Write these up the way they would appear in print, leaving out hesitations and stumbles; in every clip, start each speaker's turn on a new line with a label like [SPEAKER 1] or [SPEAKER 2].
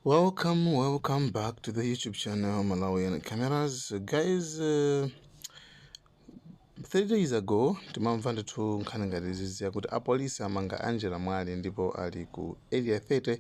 [SPEAKER 1] Welcome, welcome back to the YouTube channel Malawian Cameras. Guys, 3 days ago timamva ndithu nkhani ngati izizi yakuti apolisi amanga Angela Mwale ndipo ali ku Area 30.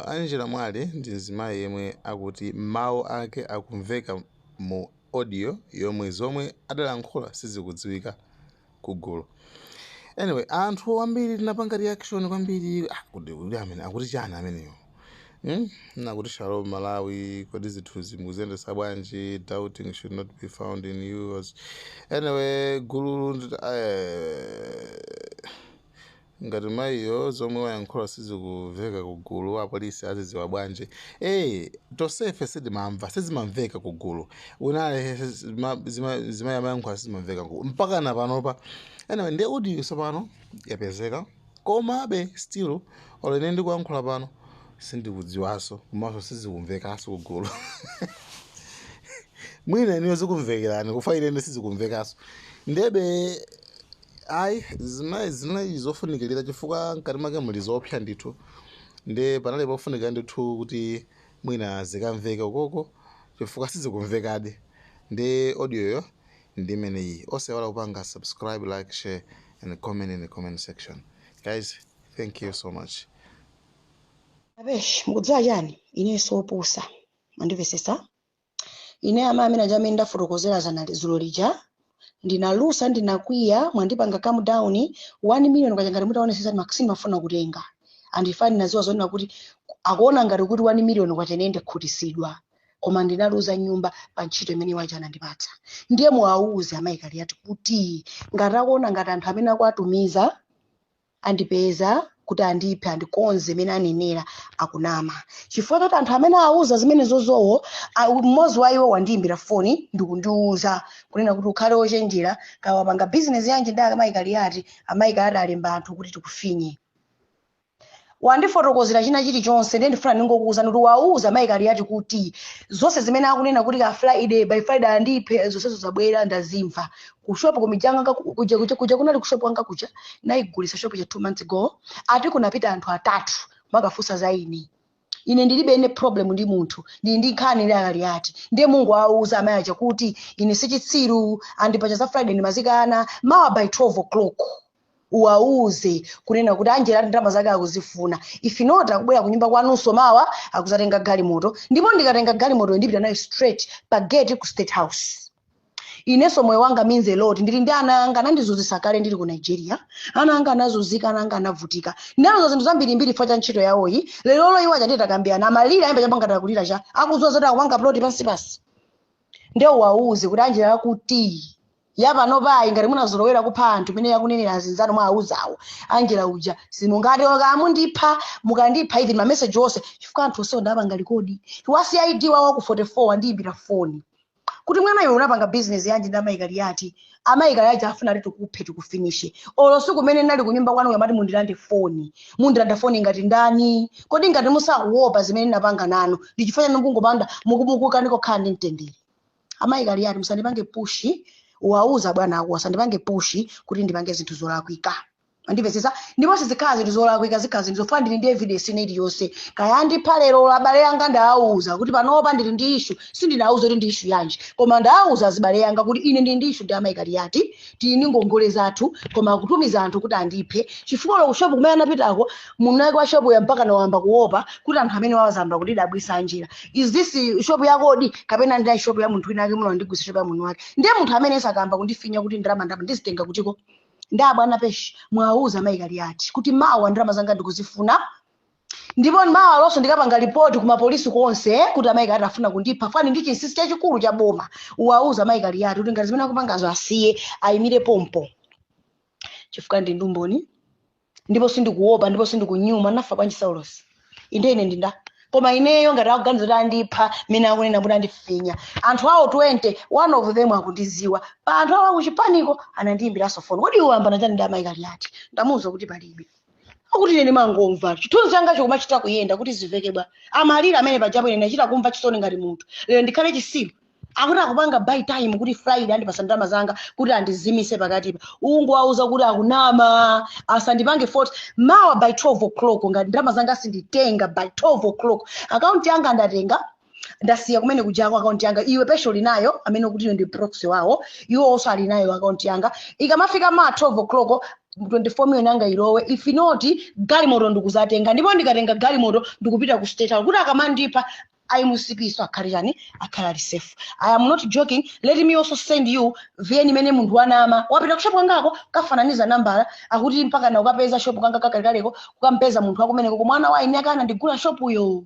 [SPEAKER 1] Angela Mwale ndi mzimayi yemwe akuti mawu ake akumveka mu audio yomwe zomwe adalankhula sizikudziwika kugulu. Anyway, anthu ambiri tinapanga reaction kwambiri, kuti amene akuti chani ameneyo, Nakuti shalom Malawi, kodi zinthuzi mukuziyendetsa bwanji? Doubting should not be found in you. Anyway, gulu ngati mayiyo zomwe wayankhula sizikumveka kugulu, apolisi azidziwa bwanji? Tonsefe sitimamva, sizimamveka kugulu. Unale zimayi amayankhula sizimamveka kugulu mpaka na panopa. Anyway, ndi audio tsopano yapezeka, komabe still olo ine ndikuyankhula pano sindikudziwaso, komanso sizikumvekaso kugulu. Mwina iniyo zikumvekerani, kufa ine sizikumvekaso. Ndebe ayi, zimayi zinali zofunikirira chifukwa mkati mwake muli zopsa ndithu, nde panali pofunika ndithu kuti mwina zikamveka ukoko chifukwa sizikumvekadi. Ndi audioyo ndi imeneyi. Osaiwala kupanga subscribe, like, share and comment in the comment section. Guys, thank you so much.
[SPEAKER 2] Apeshi, mukudziwa chani? Ine sopusa, mandimvesesa? Ine amayi amene aja amene ndafotokozera zana dzulo lija, ndinalusa, ndinakwiya, mwandipanga calm down. 1 million kwacha ngati mutaonesesa maximum afuna kutenga andifani, naziwa zonena kuti akuona ngati kuti 1 million kwacha ine ndikhutisidwa, koma ndinaluza nyumba pa ntchito imene waja anandipatsa. Ndiye muwauze amayi Kaliati kuti ngati akuona ngati anthu amene akuatumiza andipeza kuti andiphe, andikonze imene anenera, akunama, chifukwa choti anthu amene auza zimene zozowo, mmodzi wa iwo wandiyimbira foni ndikundiuza kunena kuti ukhale wochenjera, kawapanga bizinesi yanji ndi amayi Kaliati. Amayi Kaliati alemba anthu kuti tikufinye. Wandifotokozera china chilichonse. Ndiye ndifuna ndingokuwuzani kuti wauza amayi Kaliati kuti zonse zimene akunena kuti ka Friday, by Friday andiphe, zonsezo zabwera, ndazimva ku shop kumijanga kuja kuja kuja kunali ku shop kwanga kuja, nayigulisa shop cha 2 months ago. Ati kunapita anthu atatu makafunsa za ine. Ine ndilibe ine problem ndi munthu, ndili ndi nkhani ndi Akaliati. Ndiye Mungu auza amayi aja kuti ine sichitsiru, andipacha za Friday ndimazikana. Mawa by 12 o'clock uwauze kunena kuti Angela ati ndalama zake akuzifuna, if not akubwera kunyumba kwanunso mawa akuzatenga galimoto, ndipo ndikatenga galimoto ndipita nayo straight pa gate ku State House. Inenso moyo wanga means a lot. Ndili ndi ana anga, anandizunzitsa kale ndili ku Nigeria. Ana anga anazunzika, ana anga anavutika, ndinaluza zinthu zambirimbiri chifukwa cha ntchito yawoyi. Lero iwo aja nditakambirana, amalira, ayimba chapangati akulira cha akudziwa zoti akupanga plot pansi pasi. Ndiye uwauze kuti Angela kuti yapano payi ngati munazolowera kupha anthu mene yakunenera azinzanu mwauzawo, Angela uja simungati kamundipha, mukandipha even mameseji onse, chifukwa anthu onsewo ndapanga record. Wa CID wawo ku 44 wandiyimbira foni kuti mwana iwe unapanga business yanji ndi amayi Kaliati? Amayi Kaliati afuna ati tikuphe, tikufinishe. Olo siku kumene ndinali kunyumba kwanu yamati mundilande foni, mundilanda foni ngati ndani? Kodi ngati musakuopa zimene ndinapanga nanu, ndi chifukwa chani mukungopanda mukumukukaniko kukhala ndi mtendere? Amayi Kaliati, musandipange push. Uwauza bwana ako asandipange push kuti ndipange zinthu zolakwika, andipezesa? Ndipo sizikhala zinthu zolakwika, zikhala zinthu zofana. Ndili ndi evidence ine iliyonse. Kaya ndipha lero, abale anga ndawauza kuti panopa ndili ndi issue. Sindinawuza kuti ndi issue yanji, koma ndawauza azibale anga kuti ine ndili ndi issue ndi amayi Kaliati, tili ndi ngongole zathu, koma akutumiza anthu kuti andiphe, chifukwa lo ku shop kumene anapitako munake wa shop ya mpaka nawamba kuopa kuti anthu amene wawazamba kundidabwisa, Angela, is this shop yakodi kapena ndi shop ya munthu wina ake? Muno ndigwisa shop ya munthu wake. Ndiye munthu amene sakamba kundifinya kuti ndalama ndalama ndizitenga kutiko? Ndi abwana Peshi, mwauza amayi Kaliati kuti mawa ndalama zanga ndikuzifuna, ndipo mawa lonso ndikapanga ripoti kumapolisi konse kuti amayi Kaliati afuna kundipha. Fani ndi chinsinsi chachikulu cha boma. Uwauza amayi Kaliati kuti ngati zimene akupangazo asiye, ayimire pompo, chifukwa ndi ndumboni, ndipo sindikuopa, ndipo sindikunyuma. Nafa bwanji Saulos? Inde, ine ndinda, koma ineyo ngati akuganiza kuti andipha mene akunena kuti andifinya, anthu awo 20, one of them akundiziwa pa anthu awo akuchipaniko, anandiyimbiranso foni: "Kodi iwe wambana chani ndi amayi Kaliati?" Ndamuwuza kuti palibe, akuti ine ndimangomva chithunzi changacho kumachita kuyenda kuti ziveke bwa. Amalira amene pajapo, ine ndachita kumva chisoni ngati munthu. Lero ndikhale chisiru? Akuti akupanga buy time kuti Friday andipasa ndalama zanga kuti andizimise pakatipa. Ungowauza kuti akunama, asandipange 40 mawa by 12 o'clock. Ngati ndalama zanga sinditenga by 12 o'clock, akaunti yanga ndatenga, ndasiya kumene kujako akaunti yanga. Iwe pesho ulinayo, amene kuti iwe ndi proxy wawo, iwo also ali nayo akaunti yanga. Ikamafika ma 12 o'clock, 24 million yanga ilowe. If not, galimoto ndikuzatenga, ndipo ndikatenga galimoto ndikupita ku State House kuti akamandipa ayimusipiso akhale chani, akhale ali safe. I am not joking. Let me also send you VN imene munthu wanama wapita kushopu kangako, kafananiza nambala, akuti mpaka na ukapeza shopu kanga kakalikaleko, kukampeza munthu wakumeneko, kumwana wa ine akana ndigula shopuyo,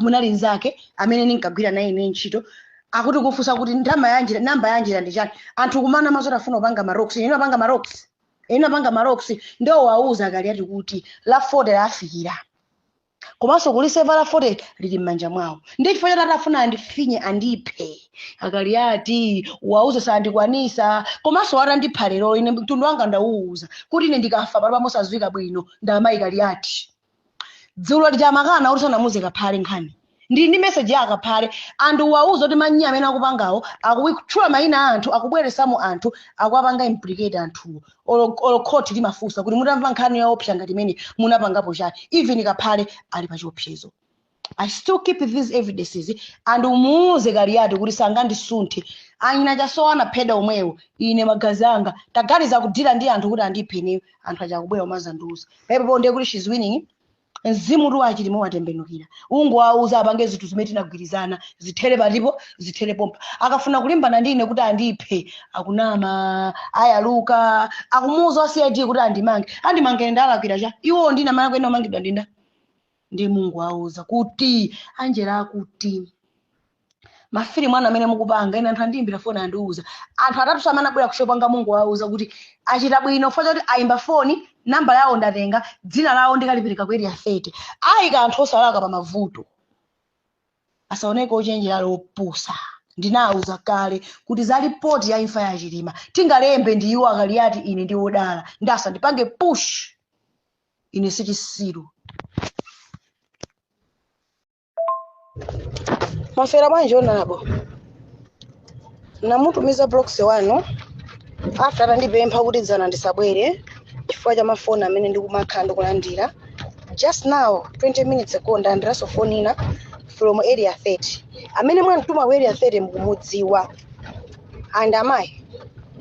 [SPEAKER 2] munali nzake amene ninkagwira naye ine ntchito. Akuti kufunsa kuti ndama yanjira, namba yanjira ndi chani, anthu kumana mazoti afuna kupanga marox, ine apanga marox, ine apanga marox. Ndio wauza Kaliati kuti la 40 lafikira, komanso kuliseva la 40 lili m'manja mwawo. Ndi chifukwa choti atafuna andifinye, andiphe, Akaliati wauza sandikwanisa. Komanso atandipha lero, ine mtundu wanga ndauwuza kuti ine ndikafa pano pamosadziwika bwino, ndamayi Kaliati. Dzulo lichamakana kuti sanamuze Kaphale nkhani, ndili ndi message ya Akaphale. Anthu wauza kuti manyi amene akupangawo, akutchula mayina a anthu, akubweresamo anthu, akuapanga implicate anthuwo. Olo khoti limafunsa kuti mutamva nkhani yaopsa ngati imene, munapangapo chani? Even Kaphale ali pa chiopsezo. I still keep these evidences, and umuuze Kaliati kuti sangandisunthe. Anyina chasowa anaphedwa omwewo, ine magazi anga taganiza kudira ndi anthu kuti andiphe ineyo. Anthu achakubwera umazandiuza pepepo, ndiye kuti she's winning. Mzimu tu wachilimo watembenukira. Ungowauza apange zinthu zimene tinagwirizana, zithere patipo, zithere pompa. Akafuna kulimbana ndi ine kuti andiphe, akunama, ayaluka. Akumuuza wa CID kuti andimange, andimange ndalakwira cha iwo ndina mala kwene omangidwa ndinda ndi Mungu. Auza kuti Angela akuti mafilimu anu amene mukupanga, ine anthu andiyimbira foni, andiuza anthu atatu amene abwera kushopanga. Mungu auza kuti achita bwino chifukwa choti ayimba foni, namba yawo ndatenga, dzina lawo ndikalipereka ku Area 30. Ayika anthu osalaka pa mavuto, asaoneke ochenjera ali opusa. Ndinawuza kale kuti za ripoti ya imfa ya Chilima tingalembe ndi iwo Akaliati, ine ndi wodala ndasandipange push, ine sichisiru. Mwaswera bwanji onabo? Namutumiza proxy wanu after atandipempha kuti dzana ndisabwere chifukwa cha mafoni amene ndikumakhala ndikulandira. Just now, 20 minutes ago, ndalandiranso foni ina from Area 30. Amene mwamtuma ku Area 30 mukumudziwa. And amayi,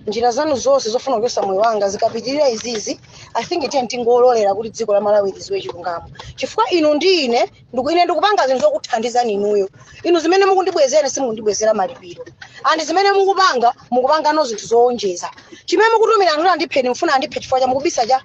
[SPEAKER 2] njira zanu zonse zofuna kuchosa moyo wanga zikapitirira izizi, I think tiye tingololera kuti dziko la Malawi liziwe chilungamo, chifukwa inu ndi ine ine ndikupanga zinthu zokuthandizani inuyo. Inu zimene mukundibwezera, simukundibwezera malipiro, and zimene mukupanga, mukupangano zinthu zowonjeza. Chimene mukutumira anthu kuti andipheni, mufuna andiphe chifukwa cha mukubisa cha?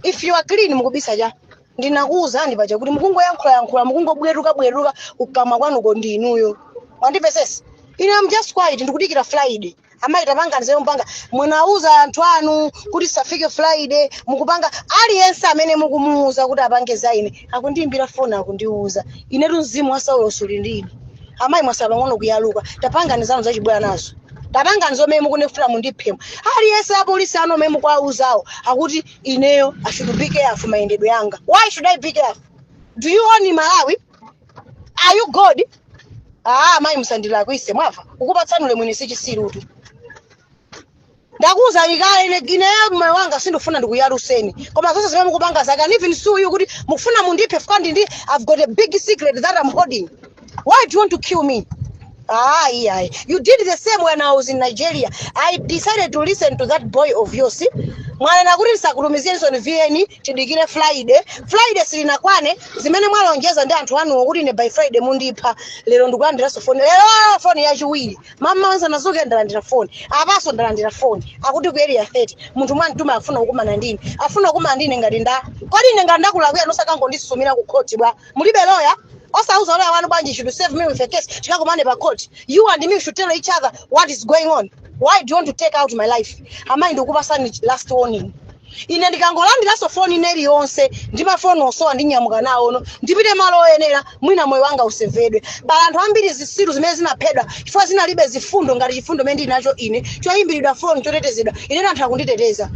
[SPEAKER 2] If you are clean, mukubisa cha? Ndinakuwuzani paja kuti mukungoyankhulayankhula, mukungobweruka bweruka kukamwa kwanuko ndi inuyo. Mwandipesesa? Ine am just quiet, ndikudikira Friday. Amayi, tapanga nzeru, mpanga munauza anthu anu kuti safike Friday. Mukupanga aliyense amene mukumuuza kuti apange za ine akundiyimbira foni, akundiuza. Inetu mzimu wa Saulo suli ndine. Amayi, mwasala pang'ono kuyaluka. Tapangani zanu zachibwera nazo, tapangani zomwe mukunefuna mundiphemo. Aliyense apolisi anu omwe mukuwauzawo akuti ineyo I should be careful mayendedwe yanga. Why should I be careful? Do you own Malawi? Are you God? Ah, mayi, musandilakwise, mwava? Ukupatsani ulemu, ine sichisirutu. Ndakuwuzani kale, ine ineyo moyo wanga sindifuna ndikuyaluseni, koma zonse zimene mukupanga zake, and even sue you kuti mukufuna mundiphe fuka ndi I've got a big secret that I'm holding. Why do you want to kill me? Ah, yeah. You did the same when I was in Nigeria. I decided to listen to that boy of yours. Mwanena kuti ndisakutumizirenso VN, tidikire Friday. Friday silinakwane, zimene mwalonjeza ndi anthu anuwo kuti ine by Friday mundipha. Lero ndikulandiranso foni. Lero foni yachiwiri. Mama wanza nazuke ndalandira foni. Apaso ndalandira foni. Akuti ku Area 30 munthu mwamtuma afuna kukumana ndine. Afuna kukumana ndine ngati nda. Kodi ine ngati ndakulakwira, nosakangondisumira ku court bwa? Mulibe lawyer? Osauza lawyer wanu bwanji should save me with a case, tikakumane pa court. You and me should tell each other what is going on. Why do you want to take out my life? Amayi, ndikupasani last warning. Ine ndikangolandiranso foni ine iliyonse ndi mafoni osowa, ndinyamuka nawono ndipite malo oyenera, mwina moyo wanga usevedwe. Pala anthu ambiri zisilu zimene zinaphedwa chifukwa zinalibe zifundo ngati chifundo imene ndili nacho ine, choyimbiridwa foni, chotetezedwa. Ine anthu akunditeteza.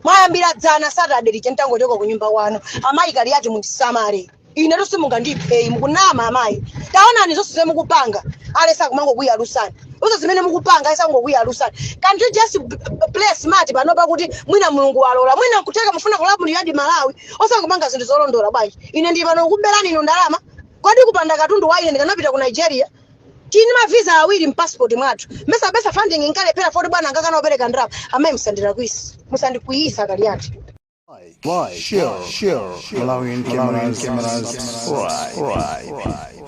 [SPEAKER 2] Mwayambira dzana Saturday lija ntangochoka ku nyumba kwanu. Amayi Kaliati, mundisamale. Ine tonse mungandipheyi, mukunama amayi. Taonani zonse zimene mukupanga, alesa kumangokuyalusani. Zonse zimene mukupanga, alesa kungokuyalusani. Can't you just play smart panopa kuti mwina Mulungu walola, mwina nkuteka mufuna kulamuliradi Malawi, osangopanga zinthu zolondola bwanji? Ine ndi pano kuberani inu ndalama. Kodi kupanda katundu wa ine ndikanapita ku Nigeria? Tini mavisa awiri mpassport mwathu. Mesa besa funding inkalephera foti bwana angakana opereka ndalama. Amayi, musandilakwise, musandikwiyisa, Kaliati.
[SPEAKER 1] Like, share, Malawian cameras, subscribe.